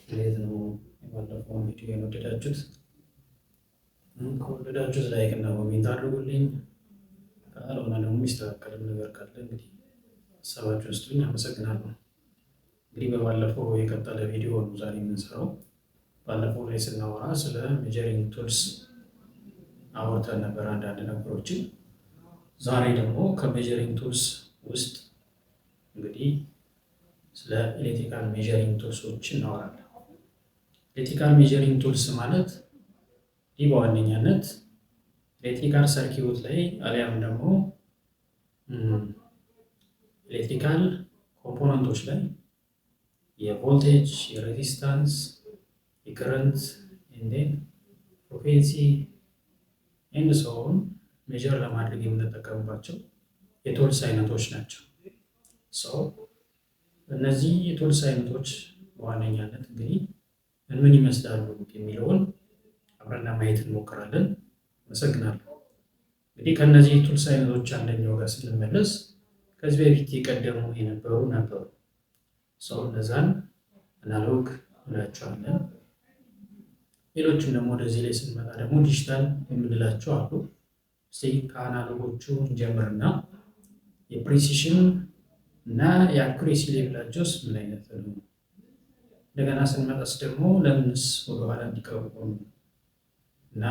እንዴት ነው የባለፈውን ቪዲዮ የወደዳችሁት? ከወደዳችሁት like እና comment አድርጉልኝ። ካልሆነ ደግሞ የሚስተካከልም ነገር ካለ እንግዲህ ሀሳባችሁን ስጡኝ። አመሰግናለሁ። እንግዲህ በባለፈው የቀጠለ ቪዲዮ ነው ዛሬ የምንሰራው። ባለፈው ላይ ስናወራ ስለ measuring tools አውርተን ነበር አንዳንድ ነገሮችን። ዛሬ ደግሞ ከ measuring tools ውስጥ እንግዲህ ስለ electrical measuring tools ኦች እናወራለን። Electrical measuring tools ማለት ይህ በዋነኛነት electrical circuit ላይ አሊያም ደግሞ electrical component ኦች ላይ የ voltage፣ የ resistance፣ የ current and then frequency and so on measure ለማድረግ የምንጠቀምባቸው የ tools አይነቶች ናቸው። So እነዚህ የ tools አይነቶች በዋነኛነት እንግዲህ ምን ይመስላሉ የሚለውን አብረን ለማየት እንሞክራለን። አመሰግናለሁ። እንግዲህ ከእነዚህ የ tools አይነቶች አንደኛው ጋር ስንመለስ ከዚህ በፊት የቀደሙ የነበሩ ነበሩ። So እነዛን analog እንላቸዋለን። ሌሎችም ደግሞ ወደዚህ ላይ ስንመጣ ደግሞ ዲጂታል የምንላቸው አሉ። እስቲ ከ analog ኦቹ እንጀምርና የ precision እና የ accuracy level ኣቸውስ ምን አይነት ነው? እንደገና ስንመጣስ ደግሞ ለምንስ ወደኋላ እንዲቀሩ ሆኑ እና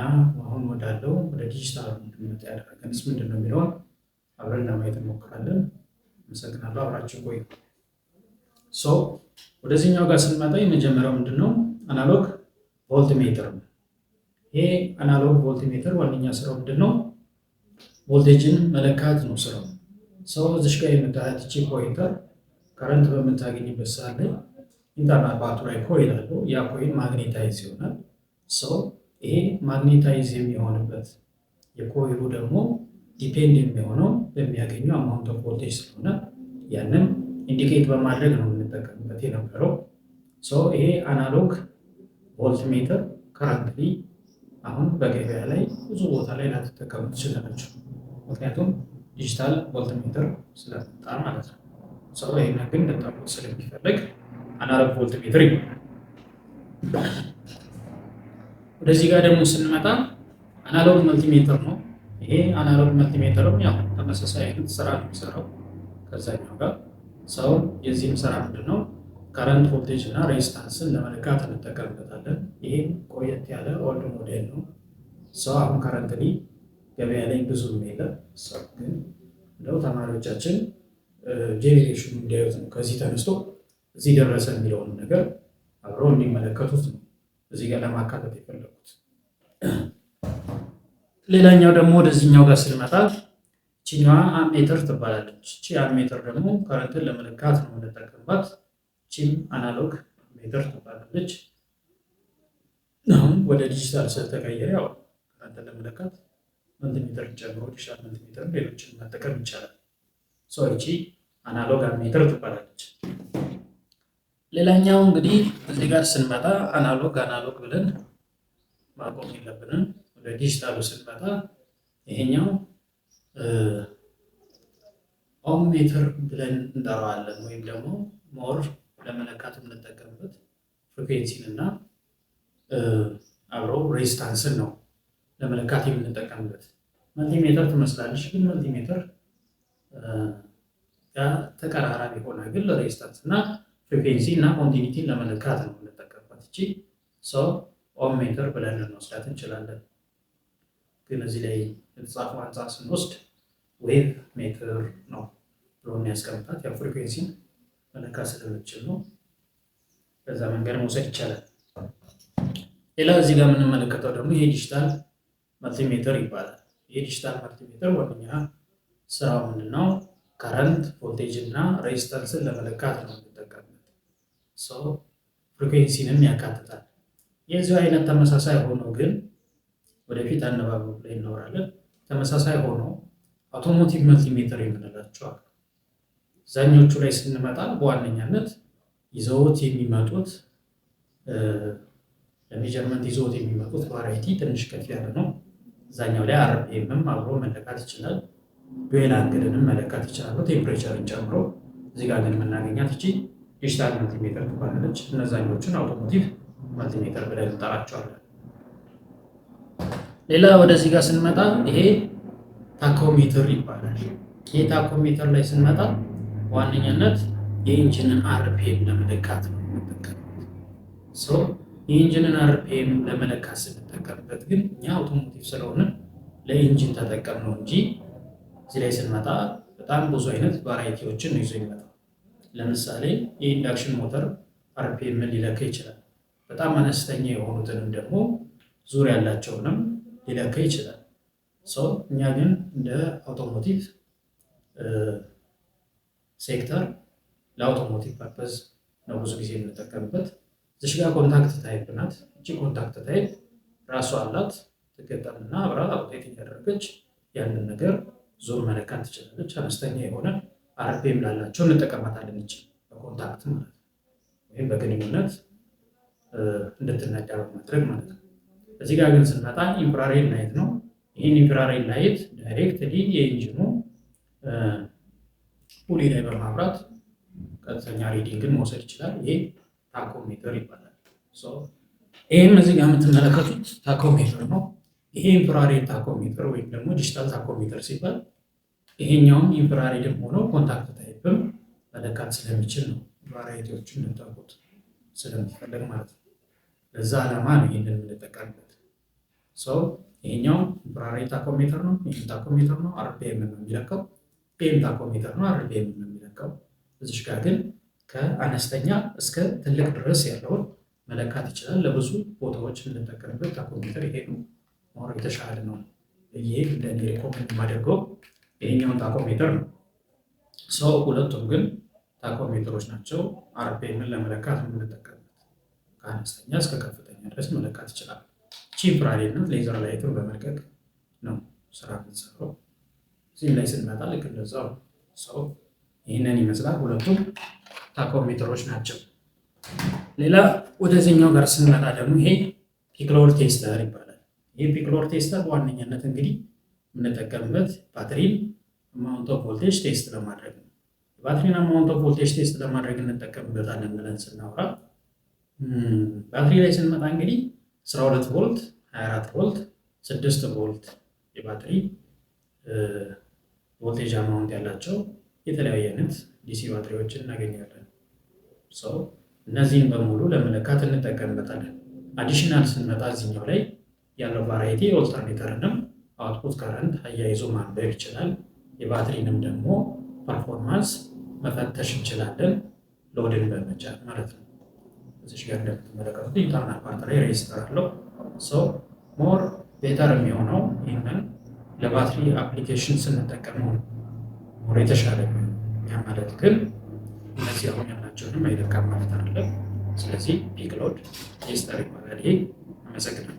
አሁን ወዳለው ወደ ዲጂታል እንድንመጣ ያደረገንስ ምንድን ነው የሚለውን አብረን ለማየት እንሞክራለን። አመሰግናለሁ። አብራችሁ ቆዩ። So ወደዚህኛው ጋር ስንመጣ የመጀመሪያው ምንድን ነው? Analog voltmeter ነው። ይሄ analog voltmeter ዋነኛ ስራው ምንድን ነው? ቮልቴጅን መለካት ነው ስራው። So እዚሽ ጋር የምታያት እቺ pointer current በምታገኝበት ሰዓት ላይ internal part ኡ ላይ coil አለው። ያ coil magnetize ይሆናል። So ይሄ magnetize የሚሆንበት የ coil ኡ ደግሞ depend የሚሆነው በሚያገኘው amount of voltage ስለሆነ ያንን indicate በማድረግ ነው የምንጠቀምበት የነበረው። So ይሄ analog voltmeter currently አሁን በገበያ ላይ ብዙ ቦታ ላይ ላትጠቀሙ ትችላላችሁ። ምክንያቱም digital voltmeter ስለመጣ ማለት ነው። So ይህን ግን እንድታውቁት ስለሚፈልግ analog voltmeter ይባላል። ወደዚህ ጋር ደግሞ ስንመጣ analog multimeter ነው። ይሄ analog multimeter ም ያው ተመሳሳይ አይነት ስራ ነው የሚሰራው ከዛኛው ጋር። So የዚህም ስራ ምንድን ነው? Current፣ voltage እና resistance ን ለመለካት እንጠቀምበታለን። ይሄም ቆየት ያለ old model ነው። So አሁን currently ገበያ ላይ ብዙም የለም። So ግን እንደው ተማሪዎቻችን generation ኑ እንዲያዩት ነው። ከዚህ ተነስቶ እዚህ ደረሰ የሚለውን ነገር አብረው እንዲመለከቱት ነው እዚህ ጋር ለማካተት የፈለጉት። ሌላኛው ደግሞ ወደዚህኛው ጋር ስንመጣ ይችኛዋ ammeter ትባላለች። እቺ ammeter ደግሞ current ን ለመለካት ነው የምንጠቀምባት። ቺም analog meter ትባላለች። አሁን ወደ ዲጂታል ስለተቀየረ ያው current ን ለመለካት multimeter ን ጨምሮ digital multimeter ሌሎችን መጠቀም ይቻላል። So ይቺ analog ammeter ትባላለች። ሌላኛው እንግዲህ እዚህ ጋር ስንመጣ analog analog ብለን ማቆም የለብንም። ወደ ዲጂታሉ ስንመጣ ይሄኛው ohmmeter ብለን እንጠራዋለን። ወይም ደግሞ more ለመለካት የምንጠቀምበት frequency ን እና አብሮ resistance ን ነው ለመለካት የምንጠቀምበት። Multimeter ትመስላለች፣ ግን multimeter ተቀራራቢ ሆነ ግን ለ resistance እና frequency እና continuity ን ለመለካት ነው የምንጠቀምበት። እቺ so ohmmeter ብለን ልንወስዳት እንችላለን። ግን እዚህ ላይ የተጻፈው አንጻር ስንወስድ wave meter ነው ብሎ የሚያስቀምጣት ያው frequency ን መለካት ስለምችል ነው። በዛ መንገድ መውሰድ ይቻላል። ሌላ እዚህ ጋር የምንመለከተው ደግሞ ይሄ digital multimeter ይባላል። ይሄ digital multimeter ዋነኛ ስራው ምንድነው? Current፣ voltage እና resistance ን ለመለካት ነው የምንጠቀምበት። So frequency ንም ያካትታል። የዚሁ አይነት ተመሳሳይ ሆኖ ግን ወደፊት አነባበቡ ላይ እናወራለን። ተመሳሳይ ሆኖ automotive multimeter የምንላቸው አሉ። እዛኞቹ ላይ ስንመጣ በዋነኛነት ይዘውት የሚመጡት ለ measurement ይዘውት የሚመጡት variety ትንሽ ከፍ ያለ ነው። እዛኛው ላይ RPM ም አብሮ መለካት ይችላል። Dial angle ንም መለካት ይችላሉ፣ temperature ን ጨምሮ። እዚህ ጋር ግን የምናገኛት እቺ Digital multimeter ትባላለች። እነዛኞችን automotive multimeter ብለን እንጠራቸዋለን። ሌላ ወደዚህ ጋር ስንመጣ ይሄ tachometer ይባላል። ይሄ tachometer ላይ ስንመጣ በዋነኛነት የ engine ን RPM ለመለካት ነው የምንጠቀምበት። So የ engine ን RPM ለመለካት ስንጠቀምበት ግን እኛ automotive ስለሆነ ለ engine ተጠቀምነው እንጂ እዚህ ላይ ስንመጣ በጣም ብዙ አይነት variety ዎችን ነው ይዞ ይመጣው። ለምሳሌ የ induction motor RPM ን ሊለካ ይችላል። በጣም አነስተኛ የሆኑትንም ደግሞ ዙር ያላቸውንም ሊለካ ይችላል። So እኛ ግን እንደ automotive sector ለ automotive purpose ነው ብዙ ጊዜ የምንጠቀምበት። እዚሽ ጋር contact type ናት። እቺ contact type ራሷ አላት፣ ትገጠምና አብራ rotate እያደረገች ያንን ነገር ዙር መለካት ትችላለች። አነስተኛ የሆነ RPM ላላቸው እንጠቀማታለን። ይች በ contact ማለት ነው፣ ወይም በግንኙነት እንድትነዳ በማድረግ ማለት ነው። እዚህ ጋር ግን ስንመጣ infrared light ነው። ይህን infrared light directly የ engine ኑ pulley ላይ በማብራት ቀጥተኛ reading ን መውሰድ ይችላል። ይሄ tachometer ይባላል። ይህም እዚህ ጋር የምትመለከቱት tachometer ነው። ይሄ infrared tachometer ወይም ደግሞ digital tachometer ሲባል ይሄኛውም infrared ም ሆኖ contact type ም መለካት ስለሚችል ነው። Variety ዎችን እንድታውቁት ስለሚፈለግ ማለት ነው። ለዛ ዓላማ ነው ይህንን የምንጠቀምበት። So ይሄኛው infrared tachometer ነው። ይህም tachometer ነው። RPM ነው የሚለካው። ይህም tachometer ነው። RPM ነው የሚለካው። እዚሽ ጋር ግን ከአነስተኛ እስከ ትልቅ ድረስ ያለውን መለካት ይችላል። ለብዙ ቦታዎች የምንጠቀምበት tachometer ይሄ ነው። More የተሻለ ነው። ይሄ እንደኔ recommend የማደርገው ይሄኛውን tachometer ነው። So ሁለቱም ግን tachometer ኦች ናቸው። RPM ን ለመለካት የምንጠቀምበት ከአነስተኛ እስከ ከፍተኛ ድረስ መለካት ይችላል። ቺ infrared ናት። Laser light ን በመልቀቅ ነው ስራ የምትሰራው። እዚህም ላይ ስንመጣ ልክ እንደዛው። So ይህንን ይመስላል። ሁለቱም tachometer ኦች ናቸው። ሌላ ወደዚህኛው ጋር ስንመጣ ደግሞ ይሄ peak load tester ይባላል። ይህ peak load tester በዋነኛነት እንግዲህ የምንጠቀምበት ባትሪን amount of voltage test ለማድረግ ነው። ባትሪን amount of voltage test ለማድረግ እንጠቀምበታለን ብለን ስናወራ ባትሪ ላይ ስንመጣ እንግዲህ 12 ቮልት፣ 24 ቮልት፣ 6 ቮልት የባትሪ voltage amount ያላቸው የተለያዩ አይነት DC ባትሪዎችን እናገኛለን። So እነዚህን በሙሉ ለመለካት እንጠቀምበታለን። Additional ስንመጣ እዚህኛው ላይ ያለው variety alternator ንም output current አያይዞ ማንበብ ይችላል። የባትሪንም ደግሞ performance መፈተሽ እንችላለን፣ load ን በመጫን ማለት ነው። እዚች ጋር እንደምትመለከቱት internal part ላይ resistor አለው። So more better የሚሆነው ይህንን ለባትሪ application ስንጠቀመው more የተሻለ የሚሆነው። ያ ማለት ግን እነዚህ አሁን ያልናቸውንም አይለካም ማለት አይደለም። ስለዚህ peak load tester ይባላል። ይሄ አመሰግናለሁ።